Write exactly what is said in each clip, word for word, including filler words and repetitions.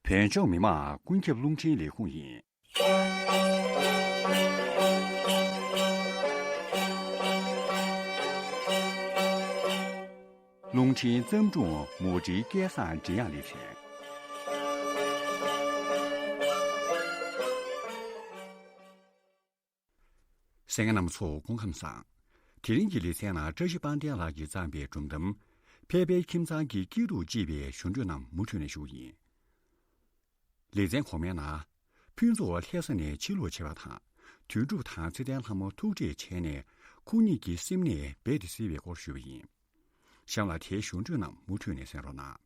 བོད་ལྗོངས་མི་དམངས་ཀུན་ཁྱབ་རླུང་འཕྲིན་ལས་ཁུངས་ཡིན། རླུང་འཕྲིན་བརྩམས་སྒྲུང་མུ་འབྲེལ་སྐལ་བཟང་འབྲི་དབྱངས་ལེ་ཚན། གསན་མཁན་རྣམ་པ་ཚོ་སྐུ་ཁམས་བཟང་། དེ་རིང་གི་ལེ་ཚན་ནང་བཀྲ་ཤིས་དཔལ་ལྡན་ལགས་ཀྱིས་བརྩམས་པའི་སྒྲུང་གཏམ། ཕལ་པའི་ཁྱིམ་ཚང་གི་སྐྱིད་སྡུག་ཅེས་པའི་ཞུ་འཕྲོས་རྣམས་མུ་མཐུད་ནས་ཞུ་གི་ཡིན། ལེ་ཚན་གོང་མའི་ནང་། ཕུན་ཚོགས་ལྷ་ས་ནས་ཕྱིར་ལོག་བྱས་པ་དང་། དོན་གྲུབ་དང་ཚེ་བརྟན་ལྷ་མོ་ཐུག་འཕྲད་བྱས་ནས་ཁོ་གཉིས་ཀྱི་སེམས་ནད་རྦད་དེ་སེལ་བའི་སྐོར་ཞུས་པ་ཡིན། གཤམ་ལ་དེའི་ཞུ་འཕྲོས་རྣམས་མུ་མཐུད་ནས་གསན་རོགས་གནང་།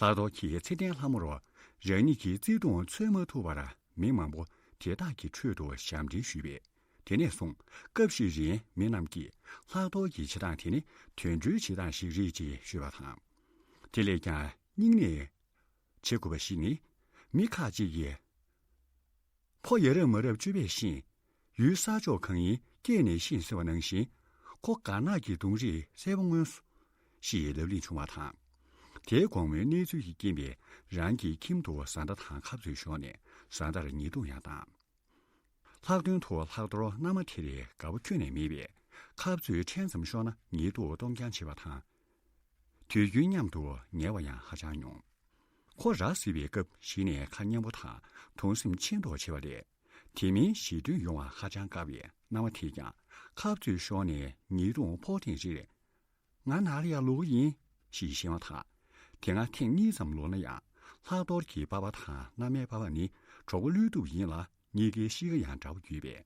ལྷག་རྡོར་གྱིས་ཚེ་བརྟན་ལྷ་མོར་རང་ཉིད་ཀྱི་བརྩེ་དུང་འཚོལ་མ་ཐུབ་པར་མི་མང་པོ་དེ་དག་གི་ཁྲོད་དུ་ཞབས་འདྲེན་ཞུས་པས། དེ་ནས་བཟུང་སྐབས་ཤིག་རིང་མི་རྣམས་ཀྱིས་ལྷག་རྡོར་གྱི་བྱེད་སྟངས་དེ་ནི་དུད་འགྲོའི་བྱེད་སྟངས་ཤིག་རེད་ཅེས་ཤོད་པ་དང་། དེ་ལས་ཀྱང་སྙིང་ནད་བྱེད་དགོས་པ་ཞིག་ནི། མི་ཁ་ཅིག་གིས། ཕོ་ཡ་རབས་མ་རབས་སྤྱོད་པས་ཤེས། ཡུལ་ས་ཕྱོགས་གང་ཡིན་སྐྱེས་ནས་ཤེས་ཟེར་བ་ནང་བཞིན། ཁོ་དཀར་ནག་གི་གདོང་རིས་གསལ་པོ་མངོན་སོ། ཞེས་ལབ་གླེང་བྱུང་བ་དང་། དེའི་དགོང་མོའི་གནས་ཚུལ་གྱི་རྐྱེན་པས་རང་གི་ཁྱིམ་དུ་བཟའ་ཟླ་དང་ཁ་རྩོད་ཤོར་ནས་བཟའ་ཟླར་ཉེས་རྡུང་ཡང་བཏང་། ལྷག་དོན་དུ་ལྷག་རྡོར་མནའ་མ་དེར་དགའ་པོ་ཁྱོན་ནས་མེད་པས། ཁ་རྩོད་ཕྲན་ཙམ་ཤོར་ན་ཉེས་རྡུང་གཏོང་རྐྱང་བྱེད་པ་དང་། དུས་རྒྱུན་མཉམ་དུ་ཉལ་བ་ཡང་ཧ་ཅང་ཉུང་། ཁོ་ར་བཟི་བའི་སྐབས་གཞི་ནས་ཁ་མཉེན་པོ་དང་གདུང་སེམས་ཆེ་མདོག་བྱེད་པ་ལས། དེ་མིན་ཞེ་འདུན་ཡོང་བ་ཧ་ཅང་དཀའ་བས། མནའ་མ་དེས་ཀྱང་ཁ་རྩོད་ཤོར་ནས་ཉེས་རྡུང་ཕོག་ཐེངས་རེར། ང་ནར་ཡར་ལོག་གི་ཡིན། ཞེས་བཤད་མ་ཐག་དེ་སྔ་ཐེངས་གཉིས་ཙམ་ལོག་ན་ཡང་། ལྷག་རྡོར་གྱི་པ་ཕ་དང་མནའ་མའི་པ་ཕ་ནི་གྲོགས་པོ་བློ་གཏུབ་ཡིན་ལ། གཉིས་ཀའི་གཤིས་ཀ་ཡང་འདྲ་བོ་ཡོད་པས།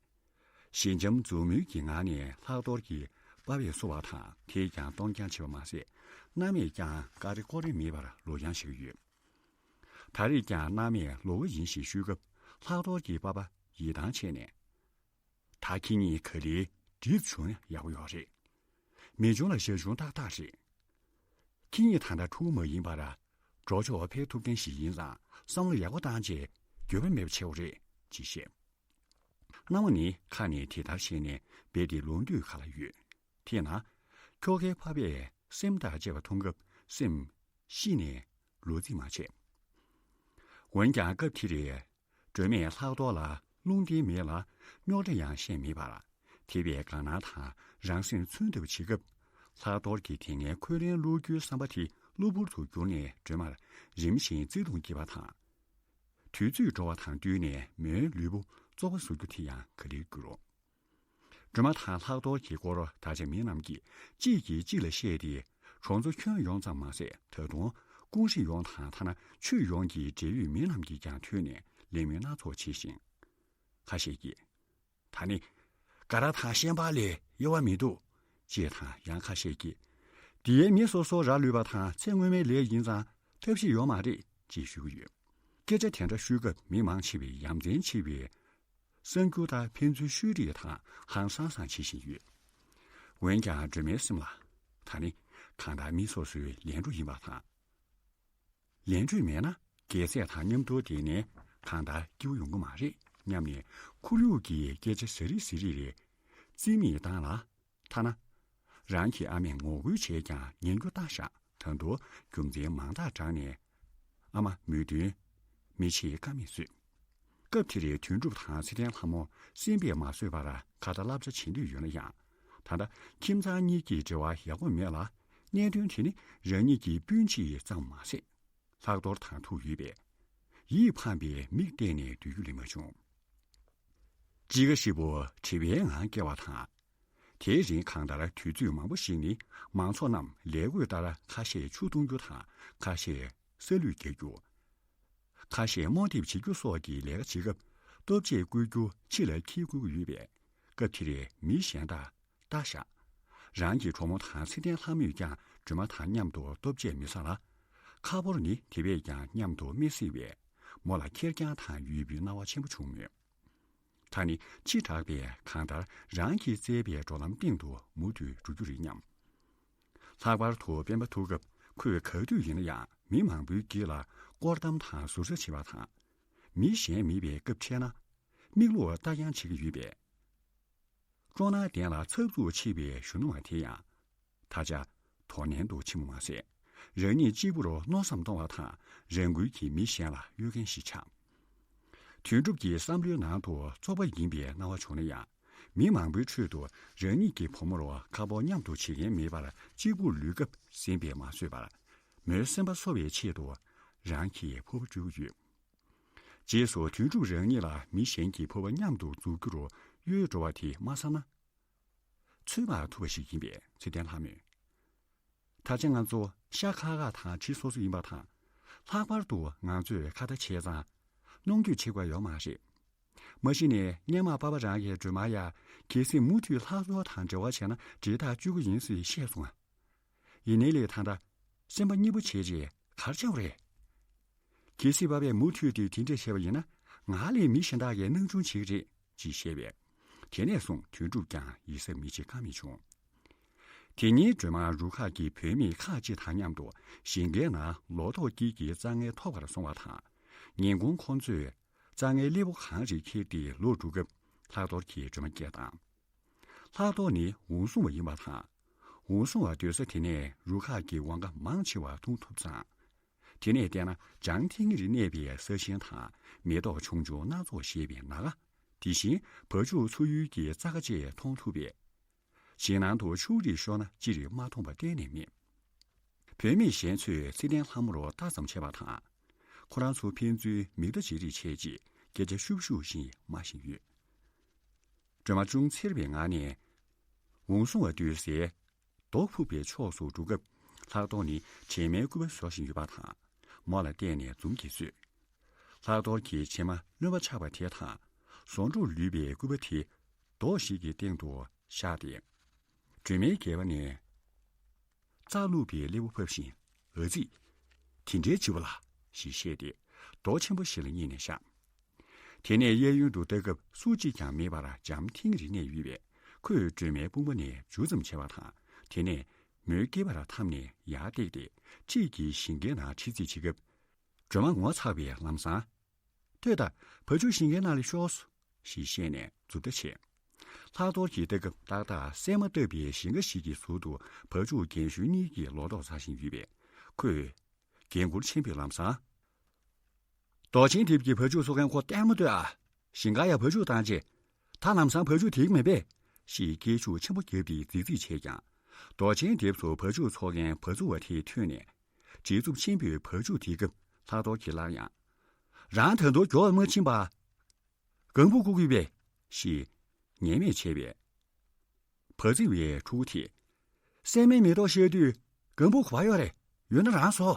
ཞི་འཇམ་མཛུབ་མོའི་གི་ངང་ནས་ལྷག་རྡོར་གྱི་པ་ཕས་གསོལ་བ་དང་དེས་ཀྱང་གཏོང་རྐྱང་བྱེད་པ་མ་ཟད། མནའ་མས་ཀྱང་ཀ་རེ་ཀོ་རེ་མེད་པར་ལོག་རྐྱང་བྱེད་ཀྱི་ཡོད། ད་རེས་ཀྱང་མནའ་མས་ལོག་གི་ཡིན་ཞེས་ཞུས་སྐབས། ལྷག་རྡོར་གྱི་པ་ཕ་ཡིད་ཐང་ཆད་ནས། ད་ཁྱེད་གཉིས་ག་ལེར་འགྲིག་བྱུང་ན་ཡག་པོ་ཡོད་རེད། མི་ཆུང་ལ་ཞར་ཆུང་ཏག་ཏག་རེད། ཁྱེད་གཉིས་ད་ལྟ་ཕྲུ་གུ་མ་ཡིན་པར། འགྲོ་ཕྱོགས་ཕེབས་ཐུབ་མཁན་ཞིག་ཡིན་ཙང་བསམ་བློ་ཡག་པོ་བཏང་རྗེས་འགྱོད་པ་མེད་པ་བྱེད་དགོས་རེད་ཅེས་བཤད། མནའ་མ་ནི་ཁ་ནས་དེ་ལྟར་བཤད་ནས་རྦད་དེ་ལོ་འདུས་ཁ་ལ་ཡོད། དེས་ན། ཁྱོ་གའི་ཕ་ཕས་སེམས་ཐག་བཅད་པ་མཐོང་སྐབས་སེམས་ཤི་ནས་ལོ་རྩིས་མ་བྱས། འོན་ཀྱང་སྐབས་དེར། སྒྲོལ་མས་ལྷག་རྡོར་ལ་རླུང་རྟའི་མེད་ལ་རྙོག་དྲ་ཡང་བཤད་མེད་པར། དེ་བས་དགའ་སྣང་དང་རང་སེམས་མཚོན་ཐུབ་པ་བྱེད་སྐབས། ལྷག་རྡོར་གྱི་དེ་སྔའི་འཁོན་རླན་བླུག་རྒྱུའི་བསམ་པ་དེ་གློ་བུར་དུ་གྱུར་ནས་སྒྲོལ་མར་རིམ་བཞིན་བརྩེ་དུང་སྐྱེས་པ་དང་། དུས་ཚོད་འགྲོ་བ་དང་བསྟུན་ནས་མོའི་ལུས་པོ་བཙོག་པ་བཟོ་རྒྱུ་དེ་ཡང་ག་ལེར་འགྱུར་རོ། སྒྲོལ་མ་དང་ལྷག་རྡོར་གྱི་སྐོར་ད་ཆ་མི་རྣམས་ཀྱིས་གཅིག་གིས་གཅིག་ལ་བཤད་དེ། གྲོང་ཚོ་ཁྱོན་ཡོངས་ཙམ་མ་ཟད། ད་དུང་ཀུང་ཧྲེ་ཡོངས་དང་ཐ་ན་ཆོས་ཡོངས་ཀྱི་འབྲེལ་ཡོད་མི་རྣམས་ཀྱིས་ཀྱང་ཐོས་ནས་གླེང་མོལ་སྣ་ཚོགས་བྱེད་ཞིང་། ཁ་ཤས་ཀྱིས། ད་ནི་དགའ་རབ་དང་ཤན་པ་ལས་གཡེལ་བ་མི་འདུག་ཅེས་དང་། ཡང་ཁ་ཤས་ཀྱིས། འདིའི་མི་སོ་སོ་ར་ལུས་པ་དང་ཚེ་སྔོན་མའི་ལས་ཡིན་ཙང་ཐབས་ཤེས་ཡོད་མ་རེད་ཅེས་ཞུ་གི་ཡོད། སྐད་ཆ་དེ་འདྲ་ཤོད་སྐབས་མི་མང་ཆེ་བས་ཡ་མཚན་ཆེ་བའི་གསར་འགྱུར་དང་ཕན་ཚུན་ཤོད་རེས་དང་ཧང་སང་སང་བྱེད་བཞིན་ཡོད། འོན་ཀྱང་སྒྲོལ་མའི་སེམས་ལ། ད་ནི་གང་ལྟར་མི་སོ་སོའི་ལས་འགྲོ་ཡིན་པ་དང་། ལས་འགྲོས་མེད་ན་རྒྱལ་སྲས་དང་མཉམ་དུ་བསྡད་ནས་གང་ལྟར་སྐྱིད་པོ་ཡོང་གི་མ་རེད་སྙམ་ནས། ཁོར་ཡུག་གི་སྐད་ཆ་ཟ་རིགས་ཟ་རིགས་རེ་རྩིས་མེད་བཏང་ལ། ཐ་ན། རང་གི་ཨ་མས་ངོ་རྒོལ་བྱས་ཀྱང་ཉན་རྒྱུ་ལྟ་བཞག་ད་དུང་རྒྱུ་མཚན་མང་དག་དྲངས་ནས། ཨ་མ་མོས་མཐུན་མི་བྱེད་ཀ་མེད་བཟོས། སྐབས་དེར་དོན་གྲུབ་དང་ཚེ་བརྟན་ལྷ་མོ་སེམས་པས་མ་བཟོད་པར་ཁ་ཏ་བསླབ་བྱ་བྱེད་འདོད་ཡོད་ན་ཡང་། ད་ལྟ་ཁྱིམ་ཚང་གཉིས་ཀྱི་འབྲེལ་བ་ཡག་པོ་མེད་ལ། གནད་དོན་དེ་ནི་རང་ཉིད་ཀྱི་སྤུན་མཆེད་ཙམ་མ་ཟད། ལྷག་རྡོར་དང་ཐུག་ཡོད་པས། ཡིད་ཕངས་པའི་མིག་བལྟས་ནས་སྡོད་རྒྱུ་ལས་མ་བྱུང་། དཔྱིད་ཀ་ཧྲིལ་པོ་བྲེལ་བའི་ངང་བསྐྱལ་བ་དང་། དེའི་རིང་གང་ལྟར་དུས་ཚོད་མང་པོ་ཞིག་ནི་མང་ཚོགས་རྣམས་ལས་བགོས་ལྟར་ཁ་ཤས་ཆུ་འཐུང་རྒྱུ་དང་ཁ་ཤས་ས་ལུད་རྒྱག་རྒྱུ། ཁ་ཤས་རྨོ་འདེབས་བྱེད་རྒྱུ་སོགས་ཀྱི་ལས་ཀ་བྱེད་སྐབས་ལྟོ་ཆས་བསྐོལ་རྒྱུ་ཕྱི་ལ་འཁྱེར་དགོས་ཀྱི་ཡོད་པས། སྐབས་དེར་མི་གཞན་དག་ལྟ་བཞག་རང་གི་གྲོགས་མོ་དང་ཚེ་བརྟན་ལྷ་མོས་ཀྱང་སྒྲོལ་མ་དང་མཉམ་དུ་ལྟོ་ཆས་མི་ཟ་ལ། ཁ་ཕོར་ནི་དེ་བས་ཀྱང་མཉམ་དུ་མི་བཟི་བས། མོ་ལ་ཁེར་རྐྱང་དང་ཡུལ་པོའི་སྣང་བ་ཆེན་པོ་བྱུང་མོད། ད་ནི་ཕྱི་དྲགས་པས་གང་ལྟར་རང་གིས་བཙལ་བའི་འགྲོ་ལམ་སྟེང་དུ་མུ་མཐུད་འགྲོ་རྒྱུ་རེད་སྙམ། ལྷག་པར་དུ་སྤེན་པ་ཐུག་སྐབས་ཁོས་ག་དུས་ཡིན་ན་ཡང་མི་མང་པོའི་དཀྱིལ་ལ་སྐོར་གཏམ་དང་ཟུར་ཟ་བྱེད་པ་དང་། མི་གཞན་མེད་པའི་སྐབས་འཕྲད་ན། མིག་ལོག་ལྟ་རྐྱང་བྱེད་ཀྱི་ཡོད་པས། སྤྲོ་སྣང་ལྡན་ལ་འཚབ་འཚུབ་ཆེ་བའི་གཞོན་ནུ་མ་དེ་ཡང་། ད་ཆ་དོ་ནན་དུ་ཕྱིན་པ་མ་ཟད། རང་ཉིད་གཅིག་པུར་མནོ་བསམ་གཏོང་བ་དང་། རང་འགུལ་གྱིས་མི་གཞན་ལ་གཡོལ་མཁན་ཞིག་ཆགས། དོན་གྲུབ་ཀྱི་བསམ་བློའི་ནང་དུ་བཙོག་པ་ཡིན་པའི་སྣང་བ་བྱུང་ན་ཡང་། མི་མང་པོའི་ཁྲོད་དུ་རང་ཉིད་ཀྱི་བུ་མོར་ཁ་སྤོགས་མཉམ་དུ་བྱེད་མཁན་མེད་པར། གཅིག་པུར་ལུས་སྐབས་ཟིན་པས་མ་བཟོད་པར། མོའི་སེམས་པ་གསོ་བའི་ཆེད་དུ་རང་གི་ཕོར་པ་སྤྲུལ་གྱི་ཡོད། རྗེས་སུ་དོན་གྲུབ་རང་ཉིད་ལ་མི་གཞན་གྱི་ཕོར་པ་མཉམ་དུ་འཛུགས་རྒྱུར་གཡོལ་འགྲོ་བ་དེ་མ་བསམ་ན། ཚོད་དཔག་ཐུབ་པ་ཞིག་ཡིན་པས་ཚེ་བརྟན་ལྷ་མོས། ད་ཆ་ང་ཚོ་ཤ་ཁ་ཁ་དང་གྲི་སོ་སོ་ཡིན་པ་དང་། ལྷག་པར་དུ་ང་ཚོས་ཁ་བརྡ་བྱས་ཙང་གནོང་འགྱོད་བྱེད་དགོས་ཡོད་མ་རེད། མ་གཞི་ནས་སྔོན་མ་པ་ཕ་རང་གི་སྒྲོལ་མ་ཡ་གལ་སྲིད་མུ་མཐུད་ལྷག་རྡོར་དང་འབྲེལ་བ་བྱས་ན་འདྲེ་ཐག་གཅོད་ཀྱི་ཡིན་ཟེར་བཤད་སོང་ང་། ཡིན་ནའི་ལས་ད་ལྟ་སེམས་པ་སྙིང་པོ་བྱས་རྗེས་ག་རེ་བྱ་བ་རེད། གལ་སྲིད་པ་ཕས་མུ་མཐུད་དེ་དེ་འདྲས་བྱས་པ་ཡིན་ན། ང་ལས་མི་གཞན་དག་གིས་སྣང་ཆུང་བྱེད་ཀྱི་རེད་ཅེས་བཤད་པས། དེ་ནས་བཟུང་དོན་གྲུབ་ཀྱང་ཡིད་གཟབ་མི་བྱེད་ཀ་མེད་བྱུང་། དེ་ཉིན་སྒྲོལ་མ་རུ་ཁག་གི་བུད་མེད་ཁག་ཅིག་དང་མཉམ་དུ་ཞིང་ཁའི་ནང་ལོ་ཏོག་དཀྱིལ་གྱི་རྩྭ་ངན་ཐོགས་པར་སོང་བ་དང་། ཉིན་གུང་ཁོང་ཚོས་རྩྭ་ངན་སླེ་པོ་གང་རེ་ཁྱེར་ཏེ་ལོག་འགྲོ་སྐབས་ལྷག་རྡོར་གྱིས་སྒྲོལ་མ་སྐད་བཏང་། ལྷག་རྡོར་ནི་འོང་སྲུང་བ་ཡིན་པ་དང་། འོང་སྲུང་བ་སྡོད་ས་དེ་ནས་རུ་ཁག་གི་ཝང་ཀ་མང་ཆེ་བ་མཐོང་ཐུབ་ཙང་། དེ་ནས་བལྟས་ན་བྱང་ཐིང་ངེར་གནས་པའི་ས་ཞིང་དང་མེ་ཏོག་ཆུང་ཆུང་སྣ་ཚོགས་བཞད་པའི་ནགས་ཀ། དེ་བཞིན་བ་ཕྱུགས་འཚོ་ཡུལ་གྱི་རྩྭ་ཁ་བཅས་མཐོང་ཐུབ་པས། ཞིང་ནང་དུ་ཕྱུགས་རིགས་ཤོར་ན་ཅི་རིགས་མ་མཐོང་པ་གཏན་ནས་མེད། བུད་མེད་གཞན་ཚོས་ཚེ་བརྟན་ལྷ་མོར་ལྟ་ཙམ་བྱས་པ་དང་། ཁོ་རང་ཚོ་ཕན་ཚུན་མིག་ལྟ་བྱེད་རེས་བྱས་རྗེས་སྐད་ཆ་ཤུབ་ཤུབ་བཞིན་སྨྲ་བཞིན་ཡོད། སྒྲོལ་མ་ཅུང་འཚེར་བའི་ངང་ནས། འོང་སྲུང་བ་སྡོད་སའི་རྡོ་ཕུབ་པའི་ཕྱོགས་སུ་འགྲོ་སྐབས། ལྷག་རྡོར་ནི་བྱེ་མའི་སྐུད་པ་བཟོ་བཞིན་ཡོད་པ་དང་། མོ་ལ་བལྟས་ནས་འཛུམ་གྱིས་བཟོས། ལྷག་རྡོར་གྱིས་བྱེ་མ་རློན་པ་ཆགས་པ་དེ་དང་། ཟོ་འདྲོག་ལུས་པའི་སྐུད་པ་དེ་རྡོ་ཞིག་གི་སྟེང་དུ་བཞག་སྟེ། སྒྲོལ་མའི་སྒལ་པ་ནས། རྩྭ་བླུགས་པའི་སླེ་པོ་ཕབ་བཞིན། ཨ་ཙི། དེ་འདྲའི་བྱིས་པ་ལ། ཞེས་བཤད་དེ། རྡོ་ཆེན་པོ་ཞིག་ལ་སྙེག་ནས་བཞག་དེ་ནས་གཡས་གཡོན་དུ་ལྟ་སྐབས་སུ་གཅིག་ཀྱང་མེད་པར་འཇམ་ཐིང་རེ་གནས་ཡོད་པས། ཁོས་སྒྲོལ་མའི་དཔུང་པ་ནས་འཇུ་ཙམ་བྱས་པ་དང་། དེ་ནས་མོའི་སྐེད་པར་འཐམས་ནས་ཡར་བཏེགས་ཏེ། འཁྲིས་ཀྱི་ཞིང་ཁའི་ནང་ཁྲིད་རྩིས་བྱེད་སྐབས། སྒྲོལ་མ་ངོ་ཚ་བས་ལམ་སང་། ལྟོས་དང་། བ་ཕྱུགས་ཞིང་ཁའི་ནང་ལ་ཤོར་སོང་། ཞེས་བཤད་ནས་མཛུབ་ཐག་བཅད། ལྷག་རྡོར་གྱིས་ལྟ་སྐབས་ཏག་ཏག་སྲན་མ་བཏབ་པའི་ཞིང་ཁ་ཞིག་གི་ཟུར་དུ་བ་ཕྱུགས་རྒན་གཞོན་གཉིས་ཀྱིས་ལོ་ཏོག་བཟའ་བཞིན་ཡོད་པས། ཁོས་རྒན་བཀུར་ཆེན་པོས་ལམ་སང་། རྡོ་ཆེན་འདེབས་ཀྱི་བ་ཕྱུགས་འཚོ་མཁན་ཁོ་ལྟད་མོ་ལྟོས་ཨ། ཞིང་ཁ་ཡ་བ་ཕྱུགས་བཏང་རྗེས། ད་ལམ་སང་བ་ཕྱུགས་དེ་གི་མེད་པས། ཞེས་སྐད་ཤུགས་ཆེན་པོ་བརྒྱབ་སྟེ་རྫིག་རྫིག་བྱས་ཀྱང་། རྡོ་ཆེན་འདེབས་སུ་བ་ཕྱུགས་འཚོ་མཁན་བ་ཚུ་བ་དེས་ཐོས་ནས། བྲེལ་འཚུབ་ཆེན་པོས་བ་ཕྱུགས་དེད་སྐབས་ལྷག་རྡོར་གྱིས་སླར་ཡང་། རང་ད་དུང་མགྱོགས་མ་ཕྱིན་པ། གང་བུ་བཀུག་གི་པས། ཞེས་ངན་སྨྲས་བྱས་པས། བ་ཚི་བའི་ཕྲུ་གུ་དེས། སྲན་མའི་མེ་ཏོག་བཤད་དུས་གང་བུ་ག་པར་ཡོད་རེད། ཡོད་ན་རང་བཟོ།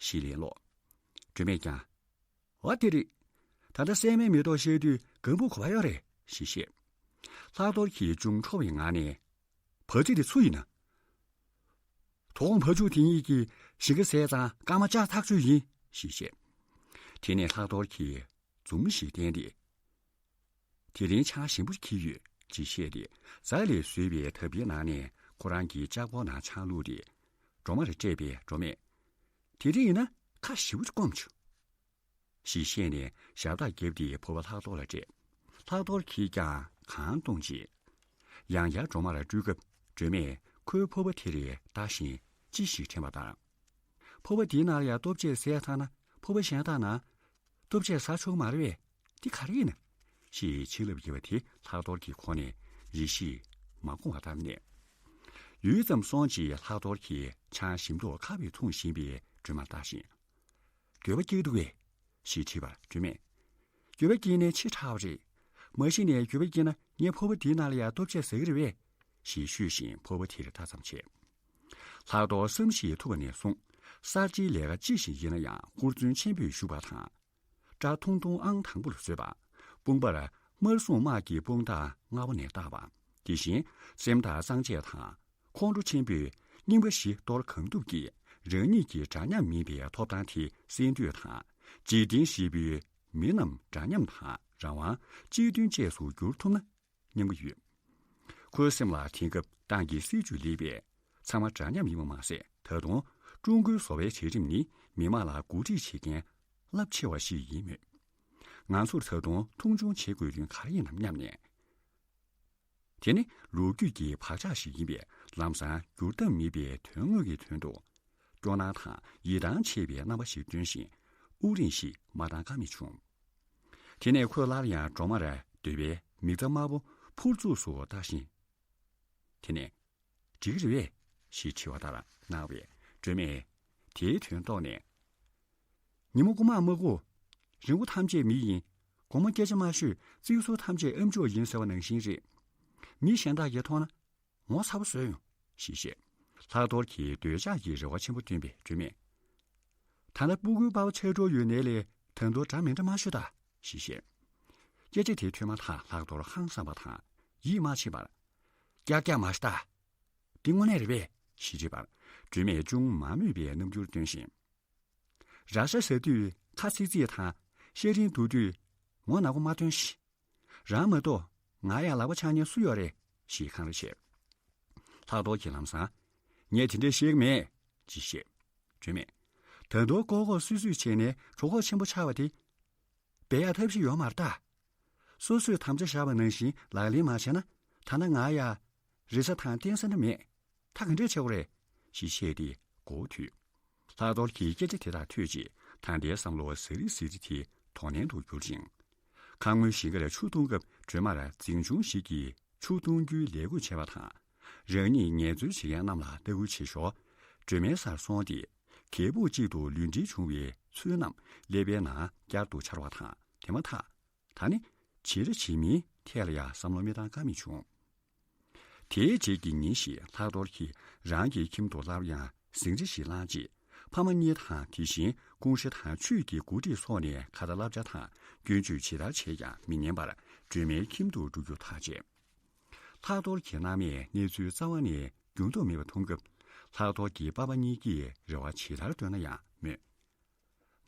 ཞེས་ལན་སློག་སྒྲོལ་མས་ཀྱང་། འོ་དེ་རེད། ད་ལྟ་སྲན་མའི་མེ་ཏོག་བཤད་དུས་གང་བུ་ག་པར་ཡོད་རེད། ཞེས་བཤད། ལྷག་རྡོར་གྱིས་ཅུང་ཁྲོ་བའི་ངང་ནས། བ་ཚི་དེ་སུ་ཡིན་ན། དོ་དགོང་བ་ཕྱུགས་དེ་གཉིས་ཀྱིས་ཞིང་ཁ་བཟས་ཙང་སྐར་མ་ལྕགས་ཐག་ཆོད་ཡིན། ཞེས་བཤད། དེ་ནས་ལྷག་རྡོར་གྱིས་འཛུམ་ཞིག་བསྟན་ཏེ། དེ་རིང་ཆང་ཞིམ་པོ་འཁྱེར་ཡོད། ཅེས་བཤད་དེ། རྫ་ལས་བཟོས་པའི་ཐབ་ཀའི་ནང་ནས་ཁོ་རང་གི་ལྕགས་ཕོར་ནང་ཆང་བླུགས་ཏེ། སྒྲོལ་མར་སྤྲད་པས། སྒྲོལ་མས། དེ་རིང་ཡིན་ན་ཁ་ཞེ་པོ་སྐོམ་བྱུང་། ཞེས་བཤད་ནས་ཞབས་ཏོག་བརྒྱབ་སྟེ་ཕོར་པ་ལྷག་རྡོར་ལ་སྤྲད། ལྷག་རྡོར་གྱིས་ཀྱང་གང་བཏུངས་རྗེས། ཡང་བསྐྱར་སྒྲོལ་མར་སྤྲུལ་སྐབས་སྒྲོལ་མས་ཁོའི་ཕོར་པ་དེར་ལྟ་བཞིན་ཅི་ཞིག་དྲན་པ་ལྟར། ཕོར་པ་འདིའི་ནང་ལ་ཡང་ལྟོ་ཆས་བཟས་ཚར་ན་ཕོར་པ་གཞན་དག་ནང་ལྟོ་ཆས་ཟ་ཆོག་མ་རེད་པས། འདི་ག་རེ་ཡིན་ན། ཞེས་ཆིག་ལབ་བརྒྱབ་པ་དེ་ལྷག་རྡོར་གྱི་ཁོག་ནས་རེ་ཞིག་མ་གོ་བ་ལྟར་གནས། ཡུད་ཙམ་སོང་རྗེས་ལྷག་རྡོར་གྱིས་ཆང་ཞིམ་མདོག་ཁ་བས་འཐུང་བཞིན་པའི་སྒྲོལ་མར་ལྟ་ཞིང་། འགྱོད་པ་སྐྱེས་འདུག་གས། ཞེས་དྲིས་པར་སྒྲོལ་མས། འགྱོད་པ་སྐྱེས་ནས་ཕྱི་དྲགས་པ་རེད། མ་གཞི་ནས་འགྱོད་པ་སྐྱེས་ན་ངས་ཕོར་པ་འདིའི་ནང་ལ་ཡང་ལྟོ་ཆས་ཟ་གི་རེད་པས། ཞེས་ཤོད་བཞིན་ཕོར་པ་དེར་ལྟ་ཙམ་བྱས། ལྷག་རྡོར་བསམ་ཤེས་ཐུབ་པ་ནས་བཟུང་གསར་བརྗེའི་ལས་ཀ་ཅི་ཞིག་ཡིན་ན་ཡང་ཧུར་བརྩོན་ཆེན་པོས་ཞུགས་པ་དང་། སྐྲ་ཐུང་ཐུང་ཨང་དང་པོ་ལ་བཟོས་པ། དཔུང་པར་དམར་སྲུང་དམག་གི་དཔུང་རྟགས་སྔ་པོ་ནས་བཏགས་པ། དེ་བཞིན་སེམས་ཐག་གཙང་བཅད་དང་། ཁོང་ཁྲོ་ཆེན་པོས་རྙིང་པ་བཞི་གཏོར་གང་ཐུབ་ཀྱིས་རང་ཉིད་ཀྱི་འདྲ་མཉམ་མིན་པའི་ཐོབ་ཐང་དེ་གསལ་འདོད་དང་། འཇིག་རྟེན་ཞི་བའི་མི་རྣམས་འདྲ་མཉམ་དང་རང་དབང་སྤྱི་མཐུན་བཅས་སུ་འགྱུར་ཐུབ་ན་སྙམ་གྱི་ཡོད། ཁོའི་སེམས་ལ་དེང་སྐབས་ཏང་གི་སྲིད་བྱུས་ལེགས་པས་ཚང་མ་འདྲ་མཉམ་ཡིན་པ་མ་ཟད། ད་དུང་ཀྲུང་གོའི་བཟོ་པའི་གྲལ་རིམ་ནི་མི་དམངས་ལ་གོ་སྒྲིག་བྱེད་མཁན་རླབས་ཆེ་བ་ཞིག་ཡིན་མོད། ང་ཚོར་ད་དུང་མཐོང་ཆུང་བྱེད་དགོས་དོན་ག་རེ་ཡིན་ནམ་སྙམ་ནས། དེ་ནི་ལོ་རྒྱུས་ཀྱི་བག་ཆགས་ཤིག་ཡིན་པས་ལམ་སང་འགྱུར་ཐབས་མེད་པའི་དོན་དངོས་ཀྱི་དོན་དུ། སྐྱོ་སྣང་དང་ཡིད་ཐང་ཆད་པའི་རྣམ་པ་ཞིག་སྟོན་བཞིན་དབུགས་རིང་ཞིག་མ་བཏང་ཀ་མེད་བྱུང་། དེ་ནས་ཁོས་སླར་ཡང་སྒྲོལ་མར་འདོད་པའི་མིག་རྩ་དམར་པོ་ཕུར་ཚུགས་སུ་ལྟ་བཞིན། དེ་ནས། འགྲིག་གི་རེད་པས་ཞེས་དྲི་བ་ལྟར་གནང་བས། སྒྲོལ་མས་དེའི་དོན་རྟོགས་ནས། ཉིན་མོ་རྐུ་མ་མ་རྐུ། རི་མགོ་ཐམས་ཅད་མི་ཡིན། དགོང་མོ་སྐད་ཆ་མ་ཤོད་རྩིག་ཟུར་ཐམས་ཅད་ཨ་མཆོག་ཡིན་ཟེར་བ་ནང་བཞིན་རེད། མི་གཞན་དག་གིས་མཐོང་ན་ངོ་ཚ་པོ་བཟོས་ཡོང་ཞེས་བཤད། ལྷག་རྡོར་གྱིས་འདོད་ཆགས་ཀྱི་རེ་བ་ཆེན་པོ་བཏོན་པས་སྒྲོལ་མས། ད་ལྟ་སྤུ་གུའི་པ་ཕ་ཚེ་སྒྲོལ་ཡོད་ནའི་ལས་ད་དུང་འདྲ་མི་འདྲ་མ་ཤོད་ད་ཞེས་བཤད། སྐད་ཆ་དེ་ཐོས་མ་ཐག་ལྷག་རྡོར་ཧང་སངས་པ་དང་ཡིད་མ་ཆེས་པར། ཀྱག་ཀྱག་མ་ཤོད་ད། འདི་དངོས་གནས་རེད་པས་ཞེས་དྲིས་པར། སྒྲོལ་མས་ཅུང་མ་མོས་པའི་རྣམ་འགྱུར་སྟོན་བཞིན། ར་ཤ་ཟ་དུས་ཁ་ཚིག་ཚིག་དང་ཤ་རིན་བསྡུ་དུས་ངོ་ན་གོ་མ་སྟོན་ཞིག་རང་མ་གཏོགས་ང་ཡང་ལག་པ་འཆང་མཁན་སུ་ཡོད་རེད་ཞེས་འཁང་ར་བྱས། ལྷག་རྡོར་གྱིས་ལམ་སང་། ངས་དེ་འདྲས་བཤད་ཀྱི་མེད་ཅེས་བཤད། སྒྲོལ་མས། ད་དུང་ལྐོག་ལྐོག་སུད་སུད་བྱས་ནས་གྲོད་ཁོག་ཆེན་པོ་ཆགས་པ་དེ། སྦས་ཡག་ཐབས་ཤེས་ཡོད་མ་རེད་ད། སོ་སོས་དམ་བཅའ་བཞག་པ་ནང་བཞིན་ལག་ལེན་མ་བྱས་ན་ད་ནངས་ང་ཡ། རེ་ས་དང་རྟེན་ས་འདྲ་མེད། ད་ག་འདྲས་བྱེད་དགོས་རེད། ཞེས་བཤད་དེ་མགོ་བོ་དུད། ལྷག་རྡོར་གྱིས་སྐད་ཆ་དེ་དག་ཐོས་རྗེས་ད་ལྟའི་བསམ་བློ་ཟ་རི་ཟི་རི་དེ་དོགས་ནན་དུ་གྱུར་ཅིང་། ཁ་སྔོན་ཞིང་ཁར་ཆུ་འཐུང་སྐབས་སྒྲོལ་མར་འཛིང་ཆུང་ཞིག་གིས་ཆུ་འཐུང་རྒྱུའི་ལས་འགུལ་བྱས་པ་དང་། རང་ཉིད་ངལ་རྩོལ་བྱེད་མཁན་རྣམས་ལ་ལྟ་སྐུལ་བྱེད་ཞོར། སྒྲོལ་མའི་སར་སོང་སྟེ། གད་ཕུགས་གཅིག་ཏུ་ལུས་འབྲེལ་བྱུང་བའི་ཚུལ་རྣམས་ཀླད་པའི་ནང་བསྐྱར་དུ་འཆར་བ་དང་དེ་མ་ཐག་ད་ནི་བྱེད་ར་བྱེད་མིན་ཐད་ལ་ཡང་བསམ་བློ་མི་བཏང་ཀ་མེད་བྱུང་། དེའི་རྗེས་ཀྱི་ཉིན་ཞིག་ལྷག་རྡོར་གྱིས་རང་གི་ཁྱིམ་དུ་སླར་ཡང་ཟིང་ཆ་ཞིག་བསླངས་རྗེས་ཕ་མ་གཉིས་དང་དེ་བཞིན་ཀུང་ཧྲེ་དང་ཆུས་ཀྱི་འགོ་ཁྲིད་སོགས་ནས་ཁ་བརྡ་བསླབ་བྱ་དང་སྐྱོན་བརྗོད་ཇི་ལྟར་བྱས་ཀྱང་མི་ཉན་པར་སྒྲོལ་མའི་ཁྱིམ་དུ་འགྲོ་རྒྱུ་ཐག་བཅད། ལྷག་རྡོར་གྱི་མནའ་མས་གནས་ཚུལ་རྩ་བ་ནས་འགྱུར་ལྡོག་མེད་པ་མཐོང་སྐབས་ལྷག་རྡོར་གྱི་པ་ཕ་གཉིས་ཀྱིས་རེ་བ་ཇི་ལྟར་བཏོན་ན་ཡང་མོས།